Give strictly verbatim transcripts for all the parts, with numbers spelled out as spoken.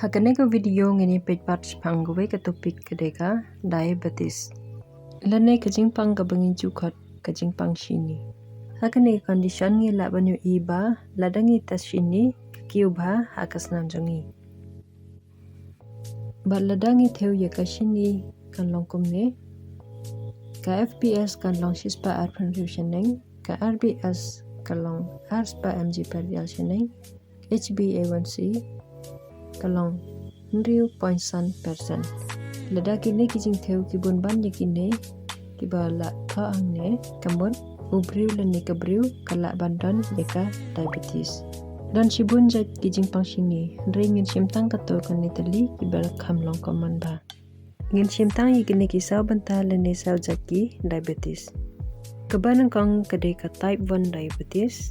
Ha kane ka video ngin ïa peit pat shaphang kawei ka topic ka dei ka diabetes. Lane ka jingpang kaba ngi ju khot ka jingpang shini. Ha kane ka condition ngi lah ban ïohi ba lada ngi test shini ka kiew bha ha ka snam jong ngi. Bad lada ngi thew ïa ka shini kan long kumne. Ka F P S kan long shispah arphew hynriew shaneng, ka R P S kan long arspah M G per vial shaneng, H b A one C ka long hynriew point san percent. Lada kine ki jingthew ki bun ban ïa kine kiba la thoh hangne, ka mut u briew lane ka briew ka lah ban don ïa ka diabetes. Don shibun jait ki jingpang shini, hynrei ngin shim tang katto katne tylli kiba la kham long common bha. Ngin shim tang ïa kine ki saw bynta lane saw jait ki diabetes. Kaba nyngkong ka dei ka type one diabetes.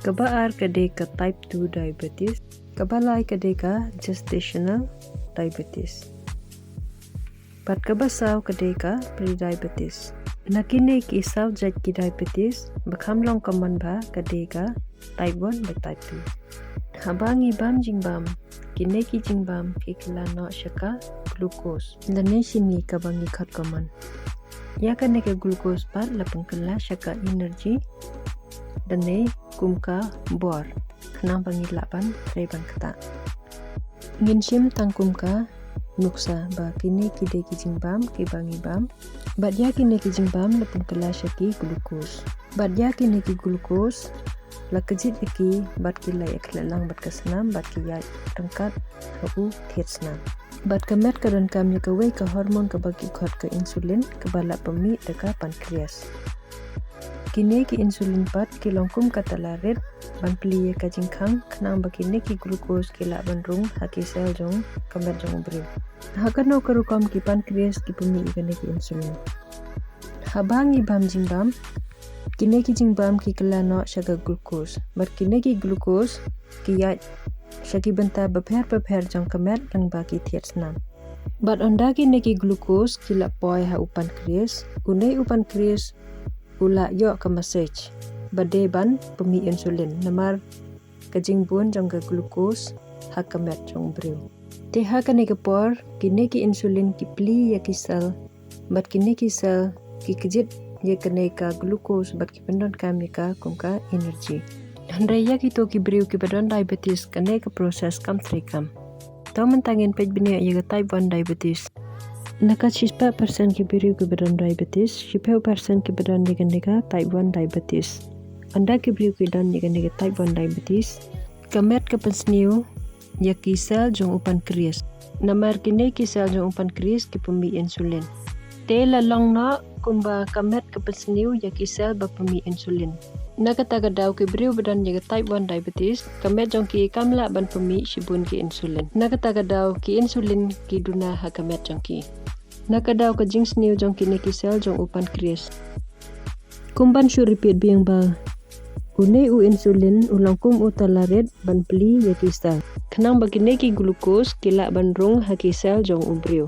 Kaba ar ka dei ka type two diabetes. Kaba lai ka dei ka gestational diabetes. Bad kaba saw ka dei ka prediabetes. Na kine ki saw jait ki diabetes ba kham long common bha ka dei ka type one bad type two. Haba ngi bam jingbam, kine ki jingbam ki kylla noh sha ka glucose lane shini kaba ngi khot common. Ïa kane ka glucose pat la pynkylla sha ka energy lane kum ka bor, khnang ba ngi lah ban trei ban ktah. Ngin shim tang kum ka nuksa ba kine ki dei ki jingbam kiba ngi bam. Bad ïa kine ki jingbam la pynkylla sha ki glucose. Bad ïa kine ki glucose la kjit ïa ki bad ki la ïakhleh lang bad ka snam bad ki ïaid ryngkat ha u thied snam. Bad ka met ka donkam ïa kawei ka hormone kaba ki khot ka insulin kaba la pynmih da ka pancreas. Kine ki insulin pat ki long kum ka tala rit ban plie ïa ka jingkhang khnang ba kine ki glucose ki lah ban rung ha ki cell jong ka met jong u briew. Ha kano ka rukom ki pancreas ki pynmih ïa kine ki insulin? Haba ngi bam jingbam, kine ki jingbam ki kylla noh sha ka glucose. Bad kine ki glucose ki ïaid sha ki bynta bapher bapher jong ka met lyngba ki thied snam. Bad ynda kine ki glucose ki la poi ha u pancreas, une u pancreas u la ïoh ka message ba dei ban pynmih insulin namar ka jingbun jong ka glucose ha ka met jong u briew. Te ha kane ka por kine ki insulin ki plie ïa ki cell, bad kine ki cell ki kjit ïa kane ka glucose bad ki pyndonkam ïa ka kum ka energy. Hynrei ïa kito ki briew kiba don diabetes kane ka process kam treikam. To mynta ngin peit bniah ïa ka type one diabetes. Na ka shispah percent ki briew kiba don diabetes, shiphew percent kiba don ïa kane ka type one diabetes. Ynda ki briew ki don ïa kane ka type one diabetes, ka met ka pynsniew ïa ki cell jong u pancreas. Namar kine ki cell jong u pancreas ki pynmih insulin. Te la long noh kumba ka met ka pynsniew ïa ki cell ba pynmih insulin. Na kata ka daw ki briew ba don ïa ka type one diabetes, ka met jong ki kam lah ban pynmih shibun ki insulin. Na kata ka daw ki insulin ki duna ha ka met jong ki. Na ka daw ka jingsniew jong kine ki cell jong u pancreas. Kum ban shu repeat biang ba une u insulin u long kum u tala rit ban plie ïa ki cell khnang ba kine ki glucose ki lah ban rung ha ki cell jong u briew.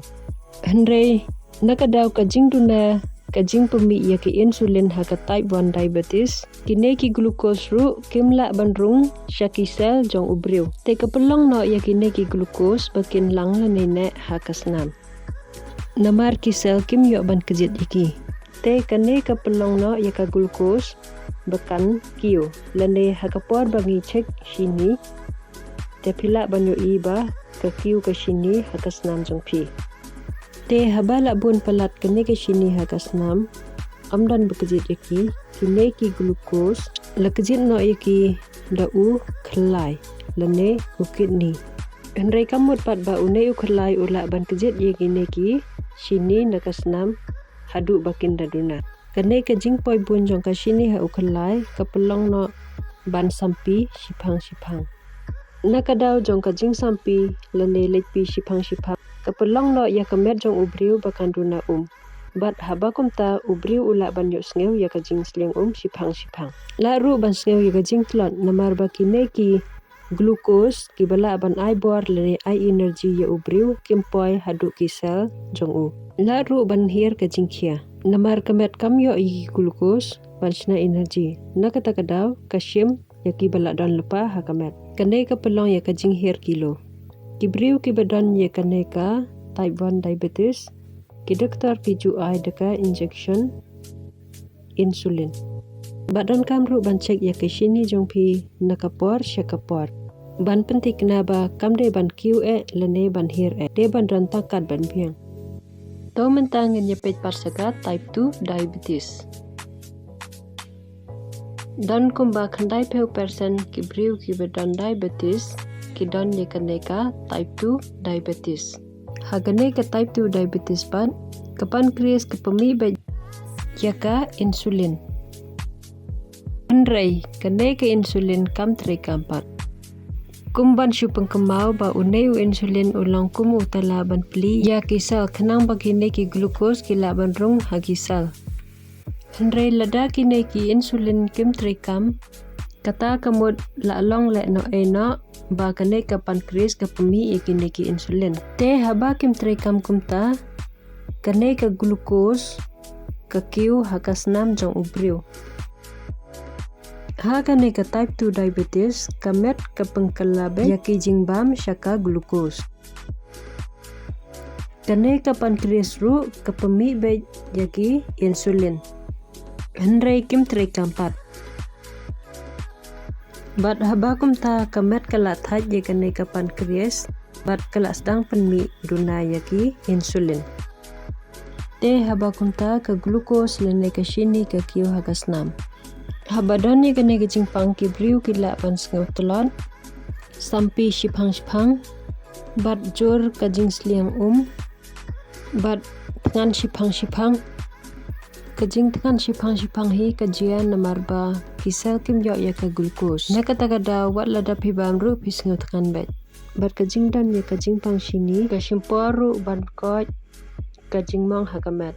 Hynrei na ka daw ka jingduna ka jingpynmih ïa ki insulin ha ka type one diabetes, kine ki glucose ruh kim lah ban rung sha ki cell jong u briew. Te ka pynlong noh ïa kine ki glucose ba kin lang lane neh ha ka snam. Namar ki cell kim ïoh ban kjit ïa ki. Te kane ka pynlong noh ïa ka glucose ba kan kiew lane ha ka por ba ngi check shini, te phi lah ban ïohi ba ka kiew ka shini ha ka snam jong phi. Te haba la bun palat kane ka shini ha ka snam, ym don ba kjit ïa ki, kine ki glucose la kjit noh ïa ki da u khyllai lane u kidney. Hynrei kam mut pat ba une u khyllai u lah ban kjit ïa kine ki shini na ka snam haduh ba kin da duna. Kane ka jingpoi bun jong ka shini ha u khyllai ka pynlong noh ban sampi shiphang shiphang. Na ka daw jong ka jingsampi lane leit pi shiphang shiphang ka pynlong noh ïa ka met jong u briew ba kan duna um. Bad haba kumta u briew u lah ban ïohsngew ïa ka jingsliang um shiphang shiphang. Lah ruh ban sngew ïa ka jingtlot namar ba kine ki glucose kiba lah ban ai bor lane ai energy ïa u briew kim poi haduh ki cell jong u. Lah ruh ban hiar ka jingkhia namar ka met kam ïoh ïa ki glucose ban shna energy. Na kata ka daw ka shim ïa kiba la don lypa ha ka met. Kane ka pynlong ïa ka jinghiar kilo. Ki briew kiba don ïa kane ka type one diabetes, ki doktor ki ju ai da ka injection insulin. Bad donkam ruh ban check ïa ka shini jong phi na ka por sha ka por, ban pynthikna ba kam dei ban kiew eh lane ban hiar eh, dei ban don tang kat ban biang. To mynta ngin ïa peit pat sha ka type two diabetes. Don kumba khyndai phew percent ki briew kiba don diabetes ki don ïa kane ka type two diabetes. Ha kane ka type two diabetes pat, ka pancreas ka pynmih beit ïa ka insulin. Hynrei kane ka insulin kam treikam pat. Kum ban shu pynkynmaw ba une u insulin u long kum uta lah ban plie ïa ki cell khnang ba kine ki glucose ki lah ban rung ha ki cell. Hynrei lada kine ki insulin kim treikam, kata ka mut lah long lehnoh ei noh ba kane ka pancreas ka pynmih ïa kine ki insulin. Te haba kim treikam kumta, kane ka glucose ka kiew ha ka snam jong u briew. Ha kane ka type two diabetes, ka met ka pynkylla beit ïa ki jingbam sha ka glucose. Kane ka pancreas ruh ka pynmih beit ïa ki insulin. Hynrei kim treikam pat. Bad haba kumta ka met ka lah thait ïa kane ka pancreas, bad ka lah sdang pynmih duna ïa ki insulin. Te haba kumta ka glucose lane ka shini ka kiew ha ka snam. Haba don ïa kane ka jingpang ki briew ki lah ban sngew tlot, sampi shiphang shiphang, bad jur ka jingsliang um, bad thngan shiphang shiphang. Ka jingthngan shiphang shiphang hi ka jia namar ba ki cell kim ïoh ïa ka glucose. Na kata ka daw wat lada phi bam ruh phi sngew thngan beit. Bad ka jingdon ïa ka jingpang shini ka shim por ruh ban koit ka jingmong ha ka met.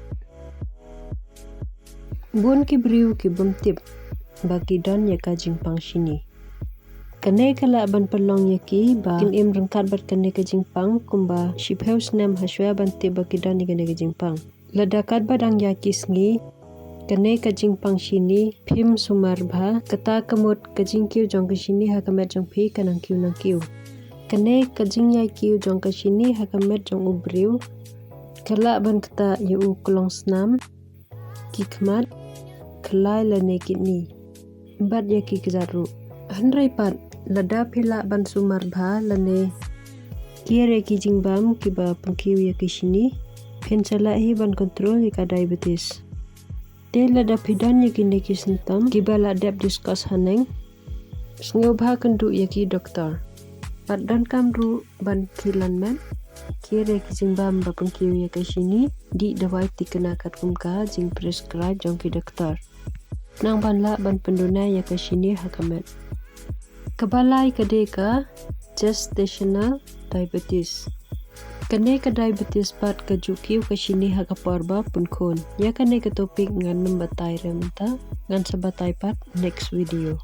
Bun ki briew ki bym tip ba ki don ïa ka jingpang shini. Kane ka lah ban pynlong ïa ki ba kin im ryngkat bad kane ka jingpang kumba shiphew snem hashwa ban tip ba ki don ïa kane ka jingpang. Lada katba dang ïaid ki sngi, kane ka jingpang shini phim sumar bha, kata ka mut ka jingkiew jong ka shini ha ka met jong phi ka nang kiew nang kiew. Kane ka jingïaid kiew jong ka shini ha ka met jong u briew ka lah ban ktah ïa u klong snam, ki khmat, khlai lane kidney, bad ïa ki kjat ruh. Hynrei pat lada phi lah ban sumar bha lane kiar ïa ki jingbam kiba pynkiew ïa ki shini, phin sa lah hi ban control ïa ka diabetes. Te lada phi don ïa kine ki symptom kiba la dep discuss haneng, sngewbha kynduh ïa ki doktor. Bad donkam ruh ban khih lan met, kiar ïa ki jingbam ba pynkiew ïa ka shini, dih dawai thikna katkum ka jingprescribe jong ki doktor, nang ban lah ban pynduna ïa ka shini ha ka met. Kaba lai ka dei ka gestational diabetes. Kane ka diabetes pat ka ju kiew ka shini ha ka por ba pun khun. Ïa kane ka topic ngan nym batai re mynta, ngan sa batai pat next video.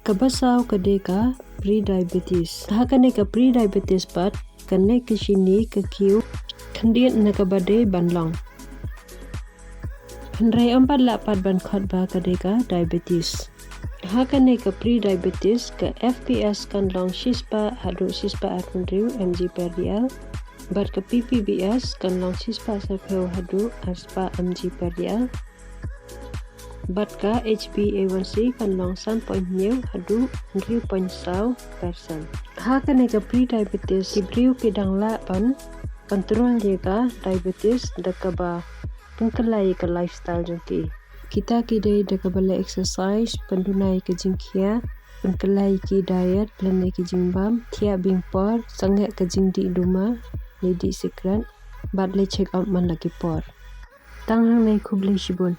Kaba saw ka dei ka prediabetes. Ha kane ka prediabetes pat, kane ka shini ka kiew khyndiat na kaba dei ban long. Hynrei ym pat lah pat ban khot ba ka dei ka diabetes. Ha kane ka prediabetes ka F P S kan long shispah haduh shispah arphew hynriew mg per dl. Bad ka P P B S kan long shispah saphew haduh arspah mg per dl. Bad ka H b A one c kan long san point hynñiew haduh hynriew point saw percent. Ha kane ka prediabetes ki briew ki dang lah ban control ïa ka diabetes da kaba pynkylla ïa ka lifestyle jong ki. Kita ki dei da kaba leh exercise, pynduna ïa ka jingkhia, pynkylla ïa ki diet lane ki jingbam, thiah biang por, sangeh ka jingdih duma, leh dih sikret, bad leh check up man la ki por. Tang hangne, khublei shibun.